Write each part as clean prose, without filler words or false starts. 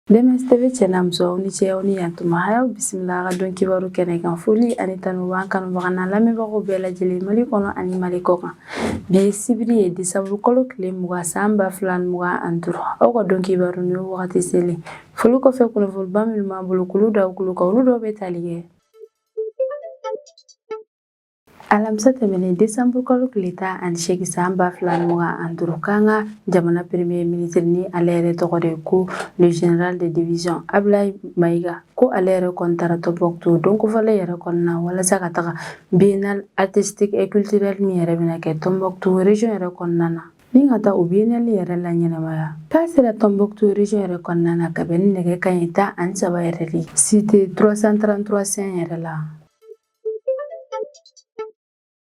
DMS TV cɛ n'a muso, aw ni ce, aw ni yantuma. A y'aw bisimila a ka don kibaru kɛnɛ kan. Foli ani tanu b'an kanubaga n'an lamɛnbagaw bɛɛ lajɛlen, Mali kɔnɔ ani Mali kɔ kan. Bi ye sibiri ye, desanburu kalo tile 20, san 2025. Aw ka don kibaru ni wagati selen. Foli kɔfɛ, kunnafoniba minnu b'an bolo k'olu da aw tulo kan, olu dɔw bɛ tali kɛ: Alamisa tɛmɛnen, desanburu kalo tile 18, san 2025, k'an ka jamana premier ministre, ni ale yɛrɛ tɔgɔ de ko le général de division Ablaye Mayiga, ko ale yɛrɛ kɔni taara Tombouctou don kofɔlen yɛrɛ kɔnɔna, walasa ka taga biennale artistique et culturelle min yɛrɛ bɛna kɛ Tombouctou région yɛrɛ kɔnɔna na, ni ka taa o biennale yɛrɛ la ɲɛnamaya. K'a sera Tombouctou région yɛrɛ kɔnɔna na ka bɛn ni nɛgɛ kanɲɛ 13 yɛrɛ de, cité 333 yɛrɛ la.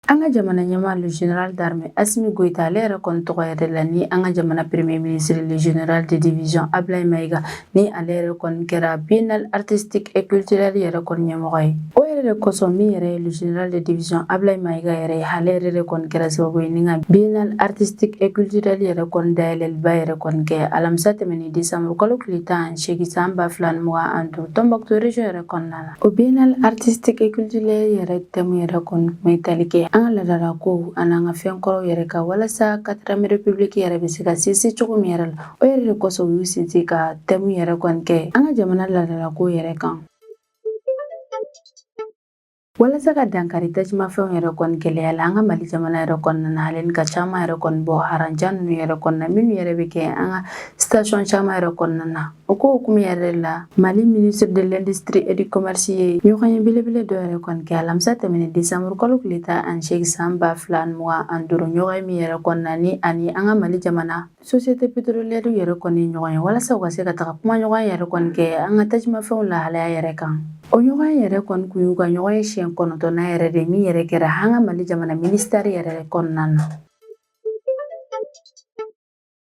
An ka jamana ɲɛmaa, le général d'armée Assimi Goïta, ale yɛrɛ kɔni tɔgɔ yɛrɛ la, ni an ka jamana premier ministre, le général de division Ablaye Mayiga, ni ale yɛrɛ kɔni kɛra biennale artistique et culturelle yɛrɛ kɔni ɲɛmɔgɔ ye. O yɛrɛ de kosɔn, min yɛrɛ ye le général de division Ablaye Mayiga yɛrɛ ye, ale yɛrɛ de kɔni kɛra sababu ye ni ka biennale artistique et culturelle yɛrɛ kɔni dayɛlɛliba yɛrɛ kɔni kɛ alamisa tɛmɛnen, décembre kalo tile 18, san 2025, Tombouctou région yɛrɛ kɔnɔna na. O biennale artistique et culturelle yɛrɛ thème yɛrɛ kɔni tun bɛ tali kɛ an ka laadalakow ani an ka fɛn kɔrɔw yɛrɛ kan, walasa quatrième république yɛrɛ bɛ se ka sinsin cogo min yɛrɛ la. O yɛrɛ de kosɔn u y'u sinsin ka thème yɛrɛ kɔni kɛ an ka jamana laadalako yɛrɛ kan. Walasa ka dankari tajumafɛnw yɛrɛ kɔni gɛlɛya la an ka Mali jamana yɛrɛ kɔnɔna na, ale ni ka caman yɛrɛ kɔni bɔ haranja ninnu yɛrɛ kɔnɔna minnu yɛrɛ bɛ kɛ an ka station caman yɛrɛ kɔnɔna na. O ko hukumu yɛrɛ la, Mali ministre de l'Industrie et du Commerce ye ɲɔgɔnye belebele dɔ yɛrɛ kɔni kɛ alamisa tɛmɛnen, desanburu kalo tile 18, san 2025. Ɲɔgɔnye min yɛrɛ kɔnɔna ni ani an ka Mali jamana société pétrolière yɛrɛ kɔni ɲɔgɔn ye, walasa u ka se ka taga kuma ɲɔgɔn yɛrɛ kɔni kɛ an ka tajumafɛnw lahalaya yɛrɛ kan. O ɲɔgɔn yɛrɛ kɔni kun y'u ka ɲɔgɔn ye siɲɛ 9nan yɛrɛ de min yɛrɛ kɛra an ka Mali jamana ministère yɛrɛ kɔnɔna na.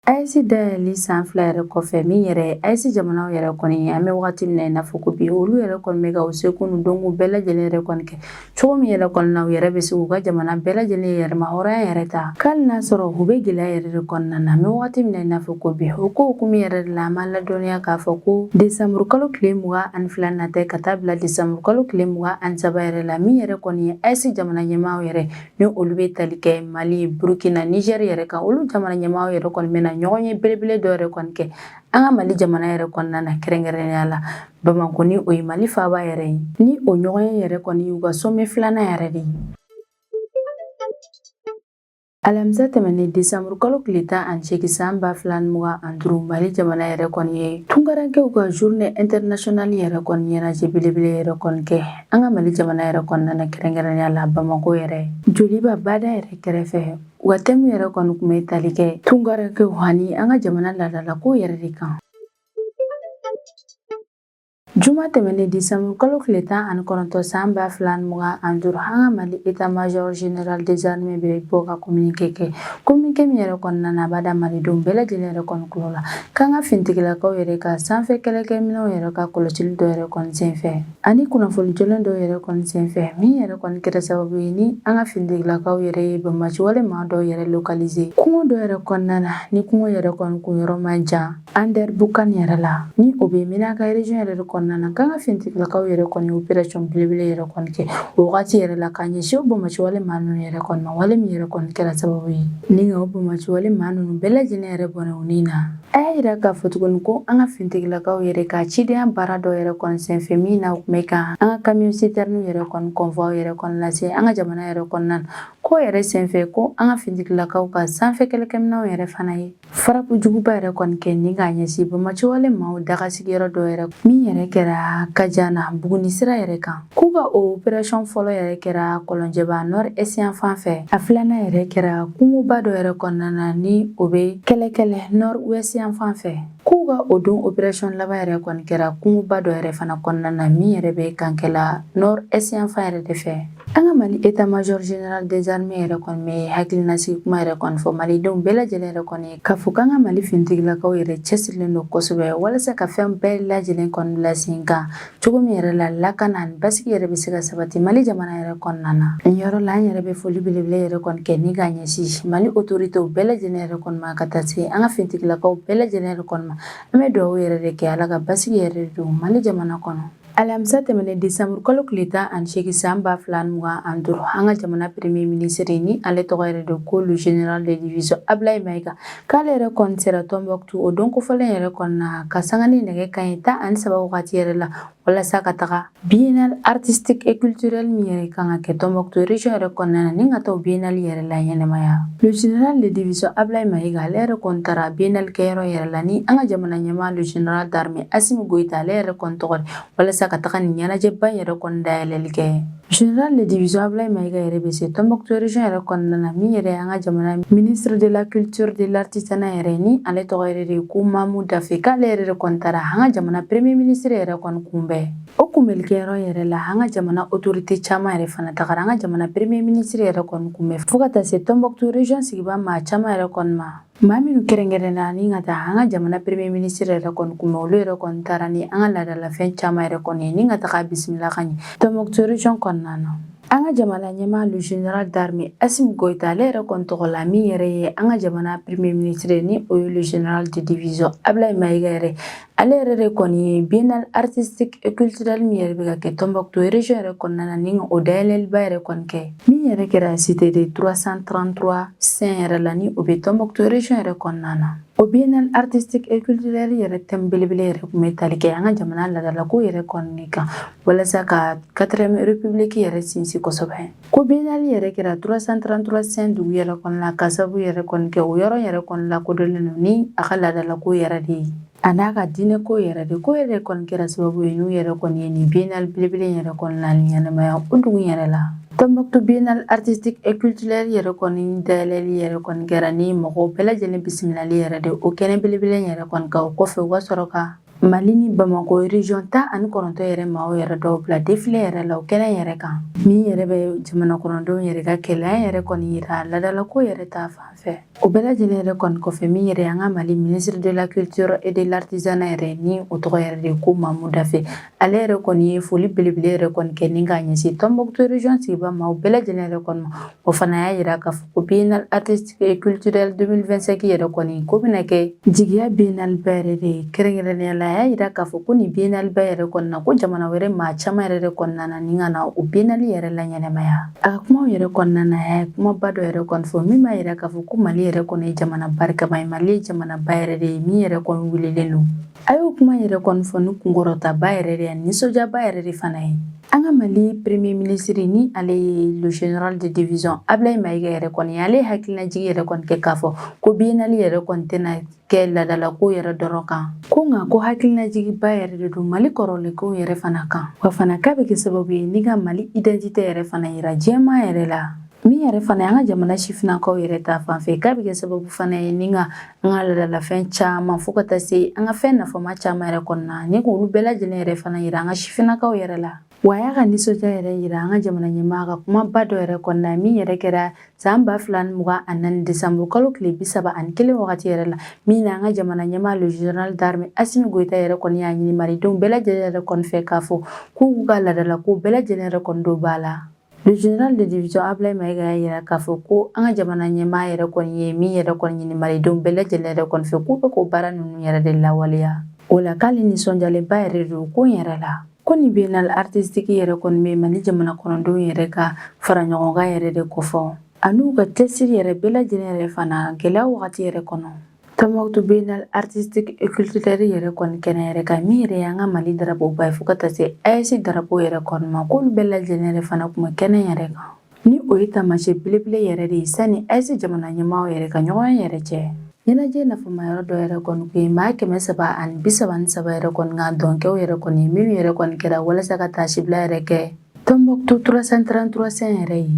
AES dayɛlɛli san 2 yɛrɛ kɔfɛ, min yɛrɛ AES jamanaw yɛrɛ kɔni, an bɛ wagati min na i n'a fɔ ko bi, olu yɛrɛ kɔni bɛ ka u seko n'u dɔnko bɛɛ lajɛlen yɛrɛ kɔni kɛ cogo min yɛrɛ kɔnɔna na, u yɛrɛ bɛ se k'u ka jamana bɛɛ lajɛlen yɛrɛma hɔrɔnya yɛrɛ ta, k'hali n'a sɔrɔ u bɛ gɛlɛya yɛrɛ de kɔnɔna na, an bɛ wagati min na i n'a fɔ ko bi. O ko hukumu yɛrɛ de la, an b'a ladɔnniya k'a fɔ ko desanburu kalo tile 22 nata ka taa bila desanburu kalo tile 23 yɛrɛ la, min yɛrɛ kɔni ye AES jamana ɲɛmaaw yɛrɛ, ni olu bɛ tali kɛ Mali, Burukina, Nizɛri yɛrɛ kan, olu jamana ɲɛmaaw yɛrɛ kɔni bɛna ɲɔgɔn ye belebele dɔ yɛrɛ kɔni kɛ an ka Mali jamana yɛrɛ kɔnɔna na, kɛrɛnkɛrɛnnenya la Bamakɔ, ni o ye Mali faaba yɛrɛ ye. Ni o ɲɔgɔnye yɛrɛ kɔni y'u ka sommet filanan yɛrɛ de ye. Alamisa tɛmɛnen, desanburu kalo tile 18, san 2025, Mali jamana yɛrɛ kɔni ye tunkarankew ka journée internationale yɛrɛ kɔni ɲɛnajɛ belebele yɛrɛ kɔni kɛ an ka Mali jamana yɛrɛ kɔnɔna na, kɛrɛnkɛrɛnnenya la Bamakɔ yɛrɛ, Joliba bada yɛrɛ kɛrɛfɛ. U ka thème yɛrɛ kɔni tun bɛ tali kɛ tunkarankew ani an ka jamana laadalako yɛrɛ de kan. Juma tɛmɛnen, desanburu kalo tile 19, san 2025, an ka Mali état major général des armées bɛ bɔ ka communiqué kɛ, communiqué min yɛrɛ kɔnɔna na, a b'a da malidenw bɛɛ lajɛlen yɛrɛ kɔni tulo la k'an ka finitigilakaw yɛrɛ ka sanfɛ kɛlɛkɛminɛnw yɛrɛ ka kɔlɔsili dɔ yɛrɛ kɔni senfɛ ani kunnafoni jɔlen dɔw yɛrɛ kɔni senfɛ, min yɛrɛ kɔni kɛra sababu ye ni an ka finitigilakaw yɛrɛ ye banbaanci wale maa dɔw yɛrɛ localiser kungo dɔ yɛrɛ kɔnɔna na, ni kungo yɛrɛ kɔni kun yɔrɔ man jan Anderamboukane yɛrɛ la, ni o bɛ Menaka région yɛrɛ de kɔnɔna na. K'an ka finitigilakaw yɛrɛ kɔni opération belebele yɛrɛ kɔni kɛ o wagati yɛrɛ la ka ɲɛsin o banbaanci wale maa ninnu yɛrɛ kɔni ma, wale min yɛrɛ kɔni kɛra sababu ye ni ka o banbaanci wale maa ninnu bɛɛ lajɛlen yɛrɛ bɔnɛ u ni na. A y'a yira k'a fɔ tuguni ko an ka finitigilakaw yɛrɛ ka cidenya baara dɔ yɛrɛ kɔni senfɛ, min na u tun bɛ ka an ka camion citerne yɛrɛ kɔni convoi yɛrɛ kɔni lase an ka jamana yɛrɛ kɔnɔna na, ko yɛrɛ senfɛ ko an ka finitigilakaw ka sanfɛ kɛlɛkɛminɛnw yɛrɛ fana ye frappe juguba yɛrɛ kɔni kɛ ni k'a ɲɛsin banbaanci wale maaw daga sigiyɔrɔ dɔ yɛrɛ min yɛrɛ kɛra Kajana Buguni sira yɛrɛ kan. K'u ka o opération fɔlɔ yɛrɛ kɛra Kɔlɔnjɛba nord est yan fan fɛ, a filanan yɛrɛ kɛra kungoba dɔ yɛrɛ kɔnɔna na, ni o bɛ Kɛlɛkɛlɛ nord ouest yan fan fɛ. K'u ka o don opération laban yɛrɛ kɔni kɛra kungoba dɔ yɛrɛ fana kɔnɔna na, min yɛrɛ bɛ Kankɛla nord est yan fan yɛrɛ de fɛ. An ka Mali état major général des armées yɛrɛ kɔni bɛ hakilinasigi kuma yɛrɛ kɔni fɔ malidenw bɛɛ lajɛlen yɛrɛ kɔni ye, k'a fɔ k'an ka Mali finitigilakaw yɛrɛ cɛsirilen don kosɛbɛ walasa ka fɛn bɛɛ lajɛlen kɔni bila sen kan cogo min yɛrɛ la, lakana ani basigi yɛrɛ bɛ se ka sabati Mali jamana yɛrɛ kɔnɔna na. Nin yɔrɔ la, an yɛrɛ bɛ foli belebele yɛrɛ kɔni kɛ ni k'a ɲɛsin Mali autorités bɛɛ lajɛlen yɛrɛ kɔni ma, ka taa se an ka finitigilakaw bɛɛ lajɛlen yɛrɛ kɔni ma. ma. An bɛ dugawu yɛrɛ de kɛ Ala ka basigi yɛrɛ de don Mali jamana kɔnɔ. Alamisa tɛmɛnen décembre kalo tile 18 san 2025, an ka jamana premier ministre ni ale tɔgɔ yɛrɛ de ko le général de division Ablaye Mayiga, k'ale yɛrɛ kɔni sera Tombouctou o don kofɔlen yɛrɛ kɔnɔna ka sanga ni nɛgɛ kanɲɛ 13 wagati yɛrɛ la, walasa ka taga biennale artistique et culturelle min yɛrɛ kan ka kɛ Tombouctou région yɛrɛ kɔnɔna na, ni ka taa biennale yɛrɛ la ɲɛnamaya. Le général de division Ablaye Mayiga, ale yɛrɛ kɔni taara biennale kɛyɔrɔ yɛrɛ la ni an ka jamana ɲɛmaa le général d'armée Assimi Goïta ale yɛrɛ kɔni tɔgɔ, walasa ka taga nin ɲɛnajɛba yɛrɛ kɔni dayɛlɛli kɛ. Général de division Ablaye Mayiga yɛrɛ bɛ se Tombouctou région yɛrɛ kɔnɔna na, min yɛrɛ an ka jamana ministre de la culture, de l'artisanat yɛrɛ, ni ale tɔgɔ yɛrɛ de ko Mamu Dafe, k'ale yɛrɛ de kɔni taara an ka jamana premier ministre yɛrɛ kɔni kunbɛn. O kunbɛlikɛyɔrɔ yɛrɛ la, an ka jamana autorité caman yɛrɛ fana tagara an ka jamana premier ministre yɛrɛ kɔni kunbɛn, fo ka taa se Tombouctou région sigiba maa caman yɛrɛ kɔni ma. Maa minnu kɛrɛnkɛrɛnna ni ka taa an ka jamana premier ministre yɛrɛ kɔni kunbɛn, olu yɛrɛ kɔni taara ni an ka laadalafɛn caman yɛrɛ kɔni ye, ni ka taga bisimila ka ɲɛ Tombouctou région kɔnɔna na. An ka jamana ɲɛmaa le général d'armée Assimi Goïta ale yɛrɛ kɔni tɔgɔ la, min yɛrɛ ye an ka jamana premier ministre, ni o ye le général de division Ablaye Mayiga yɛrɛ, ale yɛrɛ de kɔni ye biennale artistique et culturelle min yɛrɛ bɛ ka kɛ Tombouctou région yɛrɛ kɔnɔna na, ni o dayɛlɛliba yɛrɛ kɔni kɛ, min yɛrɛ kɛra cité de 333 saints yɛrɛ la, ni o bɛ Tombouctou région yɛrɛ kɔnɔna na. O biennale artistique et culturelle yɛrɛ thème belebele yɛrɛ tun bɛ tali kɛ an ka jamana laadalako yɛrɛ kɔni kan, walasa ka quatrième république yɛrɛ sinsin kosɛbɛ. Ko biennale yɛrɛ kɛra 333 saints dugu yɛrɛ kɔnɔna, ka sababu yɛrɛ kɔni kɛ o yɔrɔ yɛrɛ kɔni lakodɔnlen don ni a ka laadalako yɛrɛ de ye, a n'a ka diinɛko yɛrɛ de. Ko yɛrɛ kɔni kɛra sababu ye n'u yɛrɛ kɔni ye nin biennale belebele yɛrɛ kɔni la ɲɛnamaya o dugu yɛrɛ la. Tombouctou biennale artistique et culturelle yɛrɛ kɔni dayɛlɛli yɛrɛ kɔni kɛra ni mɔgɔw bɛɛ lajɛlen bisimilali yɛrɛ de o kɛnɛ belebele yɛrɛ kɔni kan. O kɔfɛ, u ka sɔrɔ ka Mali ni Bamakɔ région 19 yɛrɛ maaw yɛrɛ dɔw bila défilé yɛrɛ la o kɛnɛ yɛrɛ kan, min yɛrɛ bɛ jamana kɔnɔdenw yɛrɛ ka kɛlɛya yɛrɛ kɔni yira laadalako yɛrɛ ta fan fɛ. O bɛɛ lajɛlen yɛrɛ kɔni kɔfɛ, min yɛrɛ an ka Mali ministre de la culture et de l'artisanat yɛrɛ, ni o tɔgɔ yɛrɛ de ko Mamu Dafe, ale yɛrɛ kɔni ye foli belebele yɛrɛ kɔni kɛ ni k'a ɲɛsin Tombouctou région sigiba maaw bɛɛ lajɛlen yɛrɛ kɔni ma. O fana y'a yira k'a fɔ ko biennale artistique et culturelle 2025 yɛrɛ kɔni ko bɛna kɛ jigiya biennale ba yɛrɛ de ye. Kɛrɛnkɛrɛnnenya la, a y'a yira k'a fɔ ko nin biennale ba yɛrɛ kɔni na, ko jamana wɛrɛ maa caman yɛrɛ de kɔnɔna na ni ka na o biennale yɛrɛ la ɲɛnɛmaya. A ka kumaw yɛrɛ kɔnɔna na, a ye kumaba dɔ yɛrɛ kɔni fɔ min b'a yira k'a fɔ ko Mali yɛrɛ kɔni ye jamana barikama ye, Mali ye jamanaba yɛrɛ de ye min yɛrɛ kɔni wulilen don. A y'o kuma yɛrɛ kɔni fɔ ni kunkɔrɔtaba yɛrɛ de ye, nisɔndiyaba yɛrɛ de fana ye. An ka Mali premier ministre, ni ale ye le général de division Ablaye Mayiga yɛrɛ kɔni, ale hakilinajigi yɛrɛ kɔni kɛ k'a fɔ ko biennale yɛrɛ kɔni tɛna kɛ laadalako yɛrɛ dɔrɔn kan, ko nka ko hakilinajigiba yɛrɛ de don Mali kɔrɔlenkow yɛrɛ fana kan. Wa fana k'a bɛ kɛ sababu ye ni ka Mali identité yɛrɛ fana yira diɲɛmaa yɛrɛ la, min yɛrɛ fana an ka jamana sifinnakaw yɛrɛ ta fan fɛ, k'a bɛ kɛ sababu fana ye ni ka an ka laadalafɛn caman, fo ka taa se an ka fɛn nafama caman yɛrɛ kɔnɔna, ni k'olu bɛɛ lajɛlen yɛrɛ fana yira an ka sifinnakaw yɛrɛ la. Wa a y'a ka nisɔndiya yɛrɛ yira an ka jamana ɲɛmaa ka kumaba dɔ yɛrɛ kɔnɔna, min yɛrɛ kɛra san 2024 décembre kalo tile 31 wagati yɛrɛ la, min na an ka jamana ɲɛmaa le général d'armée Assimi Goïta yɛrɛ kɔni y'a ɲini malidenw bɛɛ lajɛlen yɛrɛ kɔni fɛ k'a fɔ k'u ka laadalako bɛɛ lajɛlen yɛrɛ kɔni don ba la. Le général de division Ablaye Mayiga y'a yira k'a fɔ ko an ka jamana ɲɛmaa yɛrɛ kɔni ye min yɛrɛ kɔni ɲini malidenw bɛɛ lajɛlen yɛrɛ kɔni fɛ, k'u bɛ k'o baara ninnu yɛrɛ de lawaleya. O la, k'ale nisɔndiyalenba yɛrɛ don ko in yɛrɛ la, ko nin biennale artistique yɛrɛ kɔni bɛ Mali jamana kɔnɔdenw yɛrɛ ka fara ɲɔgɔn kan yɛrɛ de kofɔ, an'u ka cɛsiri yɛrɛ bɛɛ lajɛlen yɛrɛ fana gɛlɛya wagati yɛrɛ kɔnɔ. Tombouctou biennale artistique et culturelle yɛrɛ kɔni kɛnɛ yɛrɛ kan, min yɛrɛ y'an ka Mali drapeau ba ye, fo ka taa se AES drapeau yɛrɛ kɔni ma, k'olu bɛɛ lajɛlen yɛrɛ fana kun bɛ kɛnɛ yɛrɛ kan, ni o ye taamasiyɛn belebele yɛrɛ de ye sani AES jamana ɲɛmaaw yɛrɛ ka ɲɔgɔn yɛrɛ cɛ. Ɲɛnajɛ nafama yɔrɔ dɔ yɛrɛ kɔni kun ye maa 333 yɛrɛ kɔni ka dɔnkɛw yɛrɛ kɔni ye, minnu yɛrɛ kɔni kɛra walasa ka taasibila yɛrɛ kɛ Tombouctou 333 saints yɛrɛ ye.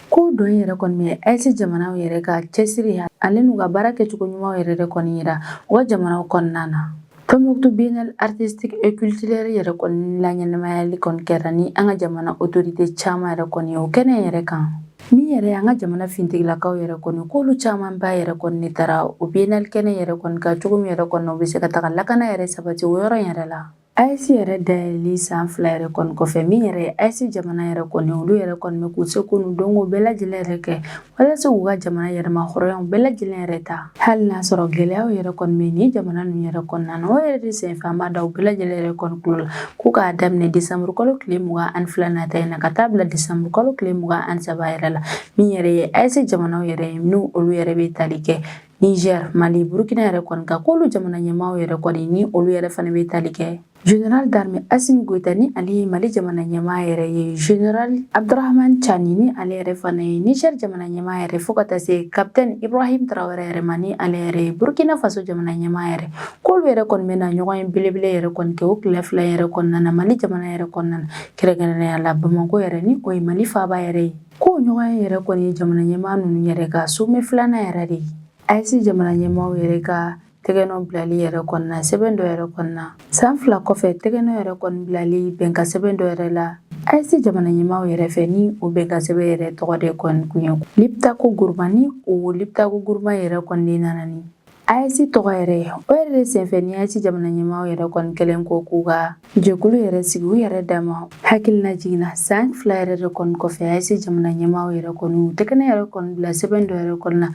Ko dɔn yɛrɛ kɔni bɛ AES jamanaw yɛrɛ ka cɛsiri ale n'u ka baara kɛcogo ɲumanw yɛrɛ de kɔni yira u ka jamanaw kɔnɔna na. Tombouctou biennale artistique et culturelle yɛrɛ kɔni laɲɛnamayali kɔni kɛra ni an ka jamana autorité caman yɛrɛ kɔni ye o kɛnɛ yɛrɛ kan, min yɛrɛ an ka jamana fintigilakaw yɛrɛ kɔni, k'olu caman ba yɛrɛ kɔni de taara o biennale kɛnɛ yɛrɛ kɔni kan, cogo min yɛrɛ kɔni u bɛ se ka taga lakana yɛrɛ sabati o yɔrɔ yɛrɛ la. AES yɛrɛ dayɛlɛli san 2 yɛrɛ kɔni kɔfɛ, min yɛrɛ ye AES jamana yɛrɛ kɔni, olu yɛrɛ kɔni bɛ k'u seko n'u dɔnko bɛɛ lajɛlen yɛrɛ kɛ walasa k'u ka jamana yɛrɛma hɔrɔnyaw bɛɛ lajɛlen yɛrɛ ta, hali n'a sɔrɔ gɛlɛyaw yɛrɛ kɔni bɛ nin jamana ninnu yɛrɛ kɔnɔna na. O yɛrɛ de senfɛ, an b'a da u bɛɛ lajɛlen yɛrɛ kɔni tulo la k'u k'a daminɛ desanburu kalo tile 22 nata in na ka taa bila desanburu kalo tile 23 yɛrɛ la, min yɛrɛ ye AES jamanaw yɛrɛ ye, n'u olu yɛrɛ bɛ tali kɛ Niger, Mali, Burkina yɛrɛ kɔni kan, k'olu jamana ɲɛmaaw yɛrɛ kɔni ni olu yɛrɛ fana bɛ tali kɛ Général d'armée Assimi Goïta, ni ale ye Mali jamana ɲɛmaa yɛrɛ ye, Général Abdourahamane Tiani, ni ale yɛrɛ fana ye Niger jamana ɲɛmaa yɛrɛ, fo ka taa se Capitaine Ibrahim Traoré yɛrɛ ma, ni ale yɛrɛ ye Burkina Faso jamana ɲɛmaa yɛrɛ, k'olu yɛrɛ kɔni bɛna ɲɔgɔn ye belebele yɛrɛ kɔni kɛ o tile 2 yɛrɛ kɔnɔna na Mali jamana yɛrɛ kɔnɔna na, kɛrɛnkɛrɛnnenya la Bamakɔ yɛrɛ, ni o ye Mali faaba yɛrɛ ye. K'o ɲɔgɔn ye yɛrɛ kɔni ye jamana ɲɛmaa ninnu yɛrɛ ka sommet filanan yɛrɛ de ye. AES jamana ɲɛmaaw yɛrɛ ka tɛgɛnɔ bilali yɛrɛ kɔnɔna sɛbɛn dɔ yɛrɛ kɔnɔna, san 2 kɔfɛ, tɛgɛnɔ yɛrɛ kɔni bilali bɛnkan sɛbɛn dɔ yɛrɛ la AES jamana ɲɛmaaw yɛrɛ fɛ, ni o bɛnkan sɛbɛn yɛrɛ tɔgɔ de kɔni kun ye Liptako Gourma, ni o Liptako Gourma yɛrɛ kɔni de nana ni AES tɔgɔ yɛrɛ ye. O yɛrɛ de senfɛ ni AES jamana ɲɛmaaw yɛrɛ kɔni kɛlen ko k'u ka jɛkulu yɛrɛ sigi u yɛrɛ dama. Hakilina jiginna, san 2 yɛrɛ de kɔni kɔfɛ, AES jamana ɲɛmaaw yɛrɛ kɔni u tɛgɛnɔ yɛrɛ kɔni bila sɛbɛn dɔ yɛrɛ kɔnɔna,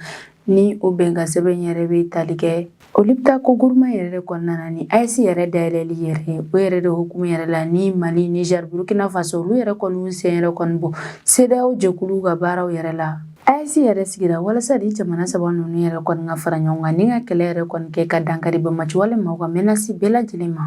ni o bɛnkan sɛbɛn yɛrɛ bɛ tali kɛ o Liptako Gourma yɛrɛ de kɔnɔna na ni AES yɛrɛ dayɛlɛli yɛrɛ ye. O yɛrɛ de hukumu yɛrɛ la ni Mali, Niger, Burkina Faso, olu yɛrɛ kɔni sen yɛrɛ kɔni bɔ CEDEAO jɛkulu ka baaraw yɛrɛ la. AES yɛrɛ sigira walasa ni jamana saba ninnu yɛrɛ kɔni ka fara ɲɔgɔn kan ni ka kɛlɛ yɛrɛ kɔni kɛ ka dankari banbaanciwale maaw ka menace bɛɛ lajɛlen ma.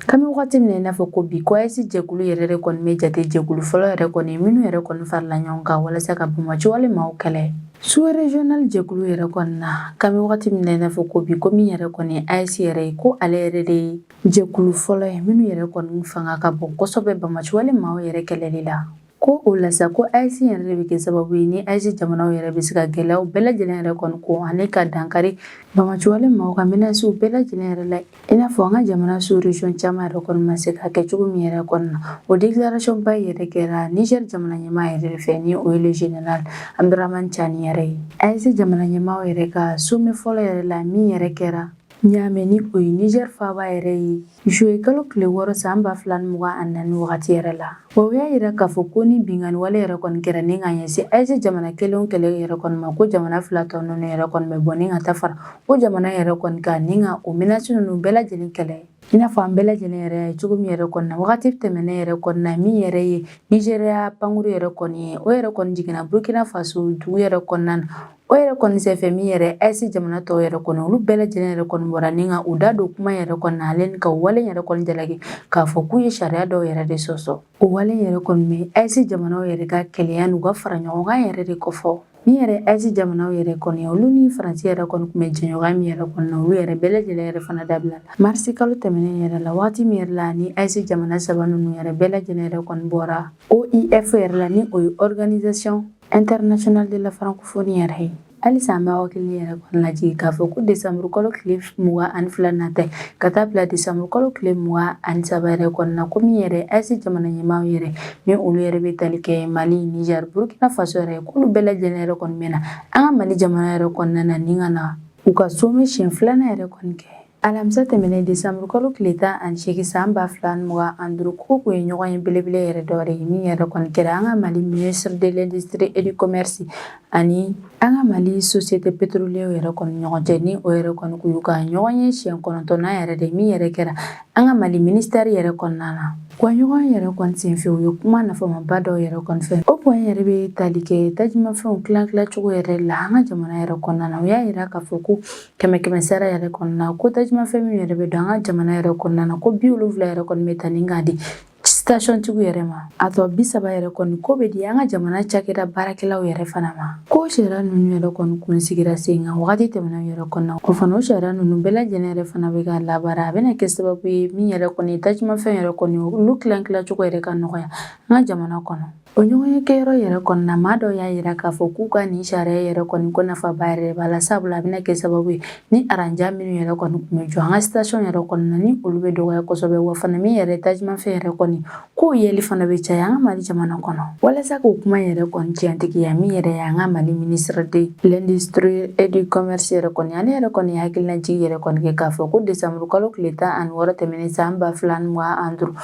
Kami wagati min na i n'a fɔ ko bi, ko AES jɛkulu yɛrɛ de kɔni bɛ jate jɛkulu fɔlɔ yɛrɛ kɔni minnu yɛrɛ kɔni farala ɲɔgɔn kan walasa ka banbaanciwale maaw kɛlɛ sous-régional jɛkulu yɛrɛ kɔni na. Kami wagati min na i n'a fɔ ko bi, ko min yɛrɛ kɔni AES yɛrɛ ye, ko ale yɛrɛ de ye jɛkulu fɔlɔ ye minnu yɛrɛ kɔni fanga ka bon kosɛbɛ banbaanciwale maaw yɛrɛ kɛlɛli la. Ko o la sa, ko AES yɛrɛ de bɛ kɛ sababu ye ni AES jamanaw yɛrɛ bɛ se ka gɛlɛyaw bɛɛ lajɛlen yɛrɛ kɔni ko ani ka dankari banbaanciwale maaw ka menacew bɛɛ lajɛlen yɛrɛ la, i n'a fɔ an ka jamana sous-région caman yɛrɛ kɔni ma se ka kɛ cogo min yɛrɛ kɔni na. O déclaration ba yɛrɛ kɛra Niger jamana ɲɛmaa yɛrɛ fɛ, ni o ye le général Abdourahamane Tiani yɛrɛ ye. AES jamana ɲɛmaaw yɛrɛ ka sommet fɔlɔ yɛrɛ la min yɛrɛ kɛra Niamey, ni o ye Niger faaba yɛrɛ ye, juillet kalo tile 6 san 2024 wagati yɛrɛ la. Wa u y'a yira k'a fɔ ko ni binkanni wale yɛrɛ kɔni kɛra ni ka ɲɛsin AES jamana kelen o kelen yɛrɛ kɔni ma, ko jamana 2 tɔ ninnu yɛrɛ kɔni bɛ bɔ ni ka taa fara o jamana yɛrɛ kɔni kan ni ka o menace ninnu bɛɛ lajɛlen kɛlɛ, i n'a fɔ an bɛɛ lajɛlen yɛrɛ ye cogo min yɛrɛ kɔni na wagati tɛmɛnen yɛrɛ kɔni na. Min yɛrɛ ye Nigéria pankuru yɛrɛ kɔni ye, o yɛrɛ kɔni jiginna Burkina Faso dugu yɛrɛ kɔnɔna na. O yɛrɛ kɔni senfɛ, min yɛrɛ AES jamana tɔw yɛrɛ kɔni, olu bɛɛ lajɛlen yɛrɛ kɔni bɔra ni ka u da don kuma yɛrɛ kɔni na, ale ni ka wale yɛrɛ kɔni jalaki k'a fɔ k'u ye sariya dɔw yɛrɛ de sɔsɔ. O wale yɛrɛ kɔni bɛ AES jamanaw yɛrɛ ka kelenya n'u ka fara ɲɔgɔn kan yɛrɛ de kofɔ. Min yɛrɛ AES jamanaw yɛrɛ kɔni, olu ni Faransi yɛrɛ kɔni tun bɛ jɛɲɔgɔnya min yɛrɛ kɔni na, olu yɛrɛ bɛɛ lajɛlen yɛrɛ fana dabila marisi kalo tɛmɛnen yɛrɛ la, waati min yɛrɛ la ni AES jamana saba ninnu yɛrɛ bɛɛ lajɛlen yɛrɛ kɔni bɔra OIF yɛrɛ la, ni o ye Organisation internationale de la francophonie yɛrɛ ye. Halisa an b'aw hakili yɛrɛ kɔni lajigin k'a fɔ ko desanburu kalo tile 22 nata ka taa bila desanburu kalo tile 23 yɛrɛ kɔni na, ko min yɛrɛ AES jamana ɲɛmaaw yɛrɛ, ni olu yɛrɛ bɛ tali kɛ Mali, Niger, Burkina Faso yɛrɛ, k'olu bɛɛ lajɛlen yɛrɛ kɔni bɛ na an ka Mali jamana yɛrɛ kɔnɔna na ni ka na u ka sommet siɲɛ filanan yɛrɛ kɔni kɛ. Alamisa tɛmɛnen desanburu kalo tile 18 san 2025, ko kun ye ɲɔgɔn ye belebele yɛrɛ dɔ de ye min yɛrɛ kɔni kɛra an ka Mali ministre de l'industrie et du commerce ani an ka Mali société pétrolière yɛrɛ kɔni ɲɔgɔn cɛ, ni o yɛrɛ kɔni kun y'u ka ɲɔgɔn ye siɲɛ 9nan yɛrɛ de min yɛrɛ kɛra an ka Mali ministère yɛrɛ kɔnɔna na. Wa ɲɔgɔn yɛrɛ kɔni senfɛ, u ye kuma nafamaba dɔw yɛrɛ kɔni fɛ. O point yɛrɛ bɛ tali kɛ tajumafɛnw tilan tilacogo yɛrɛ la an ka jamana yɛrɛ kɔnɔna na. U y'a yira k'a fɔ ko kɛmɛ kɛmɛ sara yɛrɛ kɔnɔna, ko tajumafɛn min yɛrɛ bɛ don an ka jamana yɛrɛ kɔnɔna na, ko 70 yɛrɛ kɔni bɛ ta ni k'a di station tigiw yɛrɛ ma, a tɔ 30 yɛrɛ kɔni ko bɛ di an ka jamana cakɛda baarakɛlaw yɛrɛ fana ma. Ko sariya ninnu yɛrɛ kɔni kun sigira sen kan wagati tɛmɛnen yɛrɛ kɔnɔna, o fana o sariya ninnu bɛɛ lajɛlen yɛrɛ fana bɛ ka labaara. A bɛna kɛ sababu ye min yɛrɛ kɔni tajumafɛn yɛrɛ kɔni, olu tilan tilacogo yɛrɛ ka nɔgɔya an ka jamana kɔnɔ. O ɲɔgɔnye kɛyɔrɔ yɛrɛ kɔnɔna, maa dɔw y'a yira k'a fɔ k'u ka nin sariya yɛrɛ kɔni ko nafaba yɛrɛ b'a la, sabula a bɛna kɛ sababu ye ni aranjan minnu yɛrɛ kɔni tun bɛ jɔ an ka station yɛrɛ kɔnɔna, ni olu bɛ dɔgɔya kosɛbɛ. Wa fana min yɛrɛ tajimafɛn yɛrɛ kɔni k'o yeli fana bɛ caya an ka Mali jamana kɔnɔ. Walasa k'o kuma yɛrɛ kɔni tiɲɛtigiya, min yɛrɛ ye an ka Mali ministre de l'industrie et du commerce yɛrɛ kɔni, ale yɛrɛ kɔni ye hakilinajigi yɛrɛ kɔni kɛ k'a fɔ ko décembre kalo tile 16 tɛmɛnen san 2025,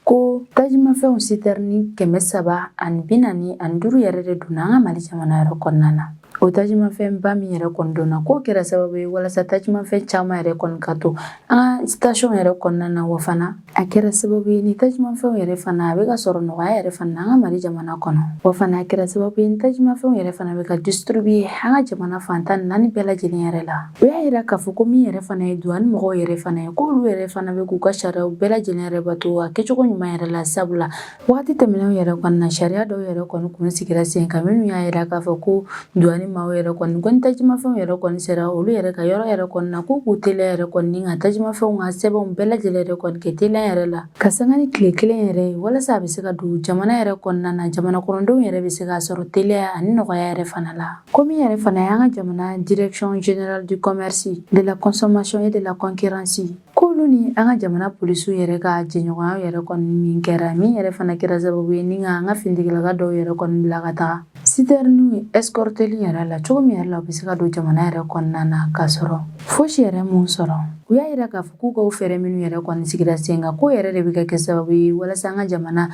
ko tajimafɛnw sitɛrini 345 yɛrɛ de donna an ka Mali jamana yɛrɛ kɔnɔna na. O tajimafɛnba min yɛrɛ kɔni donna, k'o kɛra sababu ye walasa tajimafɛn caman yɛrɛ kɔni ka to an ka station yɛrɛ kɔnɔna na. Wa fana a kɛra sababu ye ni tajimafɛnw yɛrɛ fana a bɛ ka sɔrɔ nɔgɔya yɛrɛ fana an ka Mali jamana kɔnɔ. Wa fana a kɛra sababu ye ni tajimafɛnw yɛrɛ fana bɛ ka distribuer an ka jamana fan 14 bɛɛ lajɛlen yɛrɛ la. U y'a yira k'a fɔ ko min yɛrɛ fana ye douane mɔgɔw yɛrɛ fana ye, k'olu yɛrɛ fana bɛ k'u ka sariyaw bɛɛ lajɛlen yɛrɛ bato a kɛcogo ɲuman yɛrɛ la, sabula waati tɛmɛnenw yɛrɛ kɔni na, sariya dɔw yɛrɛ kɔni kun sigira sen kan minnu y'a yira k'a fɔ ko douane maaw yɛrɛ kɔni, ko ni tajimafɛnw yɛrɛ kɔni sera olu yɛrɛ ka yɔrɔ yɛrɛ kɔni na, k'u k'u teliya yɛrɛ kɔni ni ka tajimafɛnw ka sɛbɛnw bɛɛ lajɛlen yɛrɛ kɔni kɛ teliya yɛrɛ la ka sanga ni tile kelen yɛrɛ ye, walasa a bɛ se ka don jamana yɛrɛ kɔnɔna na, jamana kɔnɔdenw yɛrɛ bɛ se k'a sɔrɔ teliya ani nɔgɔya yɛrɛ fana la. Ko min yɛrɛ fana y'an ka jamana direction générale du commerce, de la consommation et de la concurrence, k'olu ni an ka jamana polisiw yɛrɛ ka jɛɲɔgɔnya yɛrɛ kɔni min kɛra, min yɛrɛ fana kɛra sababu ye ni ka an ka finitigilaka dɔw yɛrɛ kɔni bila ka taga sitɛriniw escorteli yɛrɛ la cogo min yɛrɛ la u bɛ se ka don jamana yɛrɛ kɔnɔna na k'a sɔrɔ fosi yɛrɛ m'u sɔrɔ. U y'a yira k'a fɔ k'u ka fɛɛrɛ minnu yɛrɛ kɔni sigira sen kan, k'o yɛrɛ de bɛ ka kɛ sababu ye walasa an ka jamana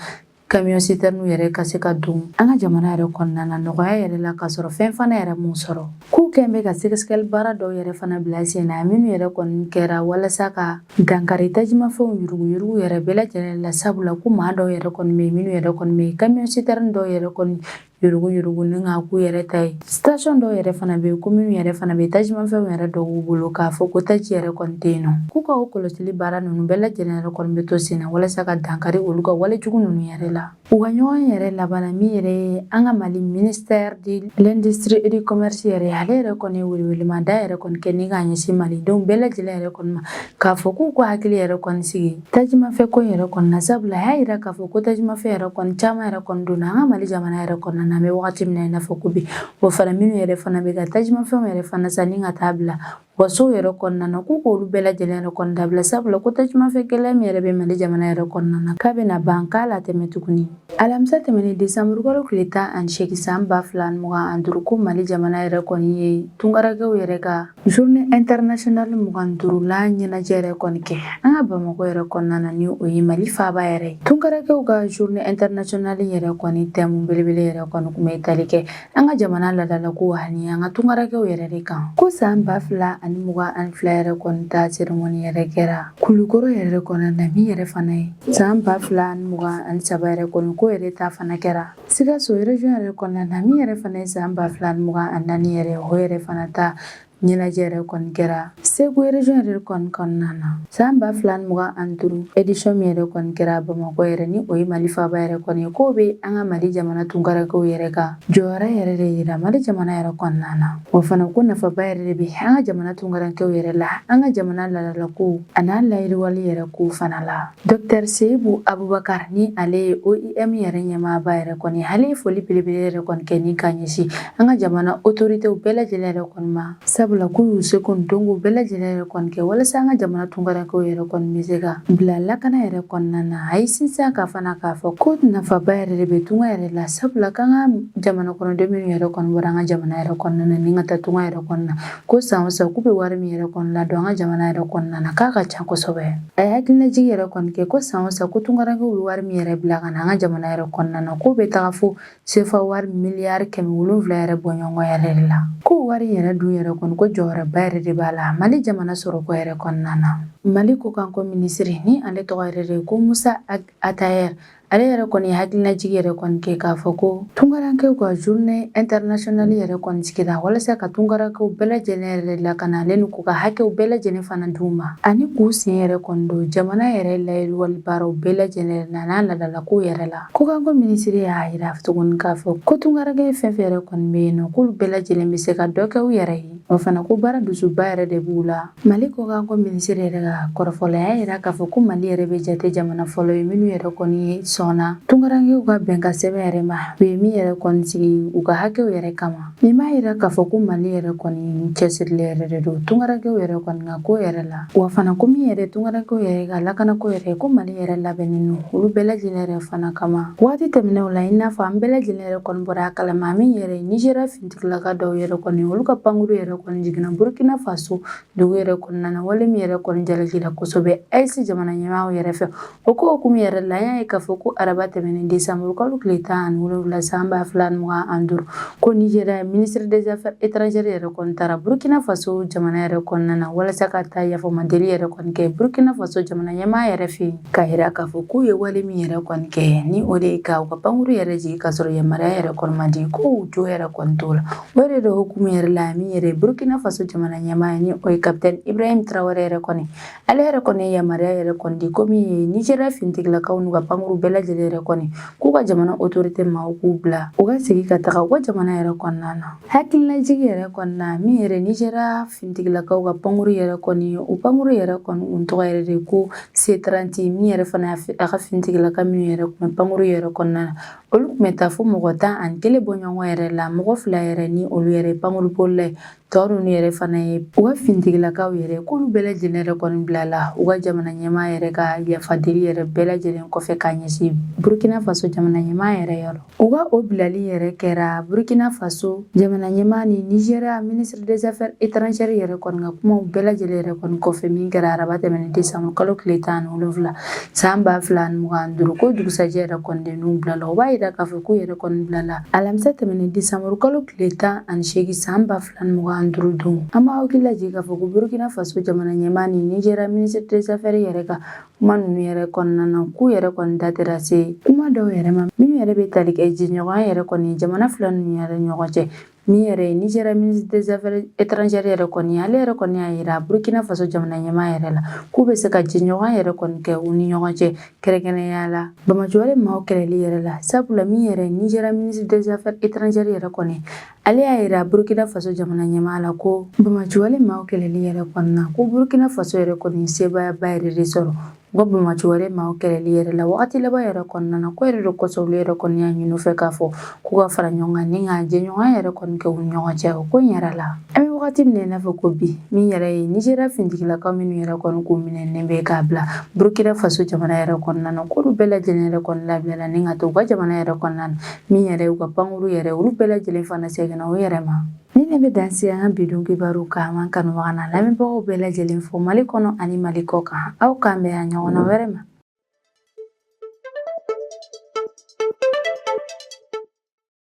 camion citerne yɛrɛ ka se ka don an ka jamana yɛrɛ kɔnɔna na nɔgɔya yɛrɛ la k'a sɔrɔ fɛn fana yɛrɛ m'u sɔrɔ. K'u kɛn bɛ ka sɛgɛsɛgɛli baara dɔw yɛrɛ fana bila sen na minnu yɛrɛ kɔni kɛra walasa ka dankari tajimafɛnw yuruguyurugu yɛrɛ bɛɛ lajɛlen la, sabula ko maa dɔw yɛrɛ kɔni bɛ yen minnu yɛrɛ kɔni bɛ camion citerne dɔw yɛrɛ kɔni yuruguyurugu ni ka k'u yɛrɛ ta ye. Station dɔw yɛrɛ fana bɛ yen ko minnu yɛrɛ fana bɛ tajimafɛnw yɛrɛ dɔw b'u bolo k'a fɔ ko taji yɛrɛ kɔni tɛ yen nɔ. K'u ka o kɔlɔsili baara ninnu bɛɛ lajɛlen yɛrɛ kɔni bɛ to sen na walasa ka dankari olu ka walejugu ninnu yɛrɛ la. U ka ɲɔgɔn yɛrɛ laban na, min yɛrɛ ye an ka Mali ministère de l'industrie et du commerce yɛrɛ, ale yɛrɛ kɔni ye welewelemada yɛrɛ kɔni kɛ ni k'a ɲɛsin malidenw bɛɛ lajɛlen yɛrɛ kɔni ma k'a fɔ k'u ka hakili yɛrɛ kɔni sigi tajimafɛn ko yɛrɛ kɔni na, sabula a y'a yira k'a fɔ ko tajimafɛn yɛrɛ kɔni caman yɛrɛ kɔni donna an ka Mali jamana yɛrɛ kɔnɔna na an bɛ wagati min na i n'a fɔ ko bi. O fana minnu yɛrɛ fana bɛ ka tajimafɛnw yɛrɛ fana san ni ka taa bila u ka sow yɛrɛ kɔnɔna na, k'u k'olu bɛɛ lajɛlen yɛrɛ kɔni dabila, sabula ko tajimafɛn gɛlɛya min yɛrɛ bɛ Mali jamana yɛrɛ kɔnɔna na, k'a bɛna ban k'a latɛmɛ tuguni. Alamisa tɛmɛnen desanburukalo tile 18 san 2025, ko Mali jamana yɛrɛ kɔni ye tunkarankew yɛrɛ ka journée internationale 25nan ɲɛnajɛ yɛrɛ kɔni kɛ an ka Bamakɔ yɛrɛ kɔnɔna na, ni o ye Mali faaba yɛrɛ ye. Tunkarankew ka journée internationale yɛrɛ kɔni thème belebele yɛrɛ kɔni tun bɛ tali kɛ an ka jamana laadalako ani an ka tunkarankew yɛrɛ de kan. Ko san 2022 yɛrɛ kɔni ta cérémonie yɛrɛ kɛra Kulukɔrɔ yɛrɛ kɔnɔna na, min yɛrɛ fana ye san 2023 yɛrɛ kɔni ko yɛrɛ ta fana kɛra Sikaso région yɛrɛ kɔnɔna na, min yɛrɛ fana ye san 2024 yɛrɛ, o yɛrɛ fana ta ɲɛnajɛ yɛrɛ kɔni kɛra Segu région yɛrɛ kɔni kɔnɔna na. San 2025 édition min yɛrɛ kɔni kɛra Bamakɔ yɛrɛ, ni o ye Mali faaba yɛrɛ kɔni ye, k'o bɛ an ka Mali jamana tunkarankew yɛrɛ ka jɔyɔrɔ yɛrɛ de yira Mali jamana yɛrɛ kɔnɔna na. O fana ko nafaba yɛrɛ de bɛ an ka jamana tunkarankew yɛrɛ la, an ka jamana laadalakow an'a layiriwali yɛrɛ kow fana la. Docteur Seyibu Abubakar, ni ale ye OIM yɛrɛ ɲɛmaaba yɛrɛ kɔni, ale ye foli belebele yɛrɛ kɔni kɛ ni ka ɲɛsin an ka jamana autorités bɛɛ lajɛlen yɛrɛ kɔni ma, sabula k'u y'u seko ni dɔnko bɛɛ lajɛlen yɛrɛ kɔni kɛ walasa an ka jamana tunkarankew yɛrɛ kɔni bɛ se ka bila lakana yɛrɛ kɔnɔna na. A ye sinsin a kan fana k'a fɔ ko nafaba yɛrɛ de bɛ tunga yɛrɛ la, sabula k'an ka jamana kɔnɔden minnu yɛrɛ kɔni bɔra an ka jamana yɛrɛ kɔnɔna na ni ka taa tunga yɛrɛ kɔnɔna na, ko san o san k'u bɛ wari min yɛrɛ kɔni ladon an ka jamana yɛrɛ kɔnɔna na, k'a ka ca kosɛbɛ. A ye hakilinajigi yɛrɛ kɔni kɛ ko san o san ko tunkarankew bɛ wari min yɛrɛ bila ka na an ka jamana yɛrɛ kɔnɔna na, k'o bɛ taga fo sefa wari miliyari 700 yɛrɛ bɔɲɔgɔn yɛrɛ de la. K'o wari yɛrɛ dun yɛrɛ kɔni, ko jɔyɔrɔba yɛrɛ de b'a la Mali jamana sɔrɔko yɛrɛ kɔnɔna na. Mali kɔkanko minisiri, ni ale tɔgɔ yɛrɛ de ye ko Musa Atayɛri, ale yɛrɛ kɔni ye hakilinajigi yɛrɛ kɔni kɛ k'a fɔ ko tunkarankew ka journée internationale yɛrɛ kɔni sigira walasa ka tunkarankew bɛɛ lajɛlen yɛrɛ lakana, ale ni k'u ka hakɛw bɛɛ lajɛlen fana d'u ma, ani k'u sen yɛrɛ kɔni don jamana yɛrɛ layiriwali baaraw bɛɛ lajɛlen na n'a laadalakow yɛrɛ la. Kɔkanko minisiri y'a yira tuguni k'a fɔ ko tunkaranke fɛn fɛn yɛrɛ kɔni bɛ yen nɔ, k'olu bɛɛ lajɛlen bɛ se ka dɔ kɛ u yɛrɛ ye. O fana ko baara dusuba yɛrɛ de b'u la. Mali kɔkanko minisiri yɛrɛ ka kɔrɔfɔ la, y'a yira k'a fɔ ko Mali yɛrɛ bɛ jate jamana fɔlɔ ye minnu yɛrɛ kɔni ye sɔrɔ sɔnna tunkarankew ka bɛnkan sɛbɛn yɛrɛ ma, u ye min yɛrɛ kɔni sigi u ka hakɛw yɛrɛ kama. Nin b'a yira k'a fɔ ko Mali yɛrɛ kɔni cɛsirilen yɛrɛ de don tunkarankew yɛrɛ kɔni ka ko yɛrɛ la. Wa fana ko min yɛrɛ tunkarankew yɛrɛ ka lakanako yɛrɛ, ko Mali yɛrɛ labɛnnen don olu bɛɛ lajɛlen yɛrɛ fana kama. Waati tɛmɛnenw la, i n'a fɔ an bɛɛ lajɛlen yɛrɛ kɔni bɔra a kalama, min yɛrɛ Nizeriya finitigilaka dɔw yɛrɛ kɔni, olu ka pankuru yɛrɛ kɔni jiginna Burkina Faso dugu yɛrɛ kɔnɔna na, wale min yɛrɛ kɔni jalakila kosɛbɛ AES jamana ɲɛmaaw yɛrɛ fɛ. O ko hukumu yɛrɛ la, an y'a ye k'a fɔ ko araba tɛmɛnen desanburu kalo tile 17 san 2025, ko Nizeriya ministre des affaires étrangères yɛrɛ kɔni taara Burkina Faso jamana yɛrɛ kɔnɔna na walasa ka taa yafamadeli yɛrɛ kɔni kɛ Burkina Faso jamana ɲɛmaa yɛrɛ fɛ yen, k'a yira k'a fɔ k'u ye wale min yɛrɛ kɔni kɛ, ni o de ye ka u ka pankuru yɛrɛ jigin k'a sɔrɔ yamaruya yɛrɛ kɔni ma di, k'u jo yɛrɛ kɔni t'o la. O yɛrɛ de hukumu yɛrɛ la, min yɛrɛ Burkina Faso jamana ɲɛmaa ye, ni o ye capitaine Ibrahim Traoré yɛrɛ kɔni, ale yɛrɛ kɔni ye yamaruya yɛrɛ kɔni di ko min ye Nizeriya finitigilakaw n'u ka pankuru bɛɛ lajɛlen yɛrɛ kɔni, k'u ka jamana autorité maaw k'u bila u ka segin ka taga u ka jamana yɛrɛ kɔnɔna na. Hakililajigi yɛrɛ kɔnɔna, min yɛrɛ Nizeriya finitigilakaw ka pankuru yɛrɛ kɔni, u pankuru yɛrɛ kɔni, u tɔgɔ yɛrɛ de ko C30. Min yɛrɛ fana a ka finitigilaka minnu yɛrɛ tun bɛ pankuru yɛrɛ kɔnɔna na, olu tun bɛ taa fo mɔgɔ 11 bɔɲɔgɔn yɛrɛ la. Mɔgɔ 2 yɛrɛ ni olu yɛrɛ pankuru bolila ye, tɔ ninnu yɛrɛ fana ye u ka finitigilakaw yɛrɛ. K'olu bɛɛ lajɛlen yɛrɛ kɔni bilala u ka jamana ɲɛmaa yɛrɛ ka yafadeli yɛrɛ bɛɛ lajɛlen kɔfɛ k'a ɲɛsin Burkina Faso jamana ɲɛmaa yɛrɛ yɔrɔ. U ka o bilali yɛrɛ kɛra Burkina Faso jamana ɲɛmaa ni Nizeriya ministre des affaires étrangères yɛrɛ kɔni ka kumaw bɛɛ lajɛlen yɛrɛ kɔni kɔfɛ, min kɛra araba tɛmɛnen desanburu kalo tile 17 san 2025. Ko dugusajɛ yɛrɛ kɔni de n'u bilala, o b'a yira k'a fɔ k'u yɛrɛ kɔni bilala alamisa tɛmɛnen desanburu kalo tile 18 san 2025 don. An b'aw hakili lajigin k'a fɔ ko Burkina Faso jamana ɲɛmaa ni Nizeriya ministre des affaires yɛrɛ ka kuma ninnu yɛrɛ kɔnɔna na, k'u yɛrɛ kɔni da tɛra se kuma dɔw yɛrɛ ma minnu yɛrɛ bɛ tali kɛ jɛɲɔgɔnya yɛrɛ kɔni jamana fila ninnu yɛrɛ ɲɔgɔn cɛ. Min yɛrɛ ye Nizeriya ministre des affaires étrangères yɛrɛ kɔni, ale yɛrɛ kɔni y'a yira Burkina Faso jamana ɲɛmaa yɛrɛ la k'u bɛ se ka jɛɲɔgɔnya yɛrɛ kɔni kɛ u ni ɲɔgɔn cɛ, kɛrɛnkɛrɛnnenya la banbaanciwale maaw kɛlɛli yɛrɛ la. Sabula min yɛrɛ Nizeriya ministre des affaires étrangères yɛrɛ kɔni, ale y'a yira Burkina Faso jamana ɲɛmaa la ko banbaanciwale maaw kɛlɛli yɛrɛ kɔni na, ko Burkina Faso yɛrɛ kɔni sebaayaba yɛrɛ de sɔrɔ u ka banbaanciwale maaw kɛlɛli yɛrɛ la wagati laban yɛrɛ kɔnɔna na. Ko yɛrɛ de kosɔn olu yɛrɛ kɔni y'a ɲini u fɛ k'a fɔ k'u ka fara ɲɔgɔn kan ni ka jɛɲɔgɔnya yɛrɛ kɔni kɛ u ni ɲɔgɔn cɛ o ko in yɛrɛ la. An bɛ wagati min na i n'a fɔ ko bi, min yɛrɛ ye Nizeriya finitigilakaw minnu yɛrɛ kɔni k'u minɛnen bɛ k'a bila Burkina Faso jamana yɛrɛ kɔnɔna na, k'olu bɛɛ lajɛlen yɛrɛ kɔni labilala ni ka to u ka jamana yɛrɛ kɔnɔna na. Min yɛrɛ ye u ka pankuru yɛrɛ, olu bɛɛ lajɛlen fana seginna u yɛrɛ ma. Ni ne bɛ dan sigi an ka bi don kibaru kan. An kanubaga n'a lamɛnbagaw bɛɛ lajɛlen fo Mali kɔnɔ ani Mali kɔ kan. Aw k'an bɛn a ɲɔgɔnna wɛrɛ ma.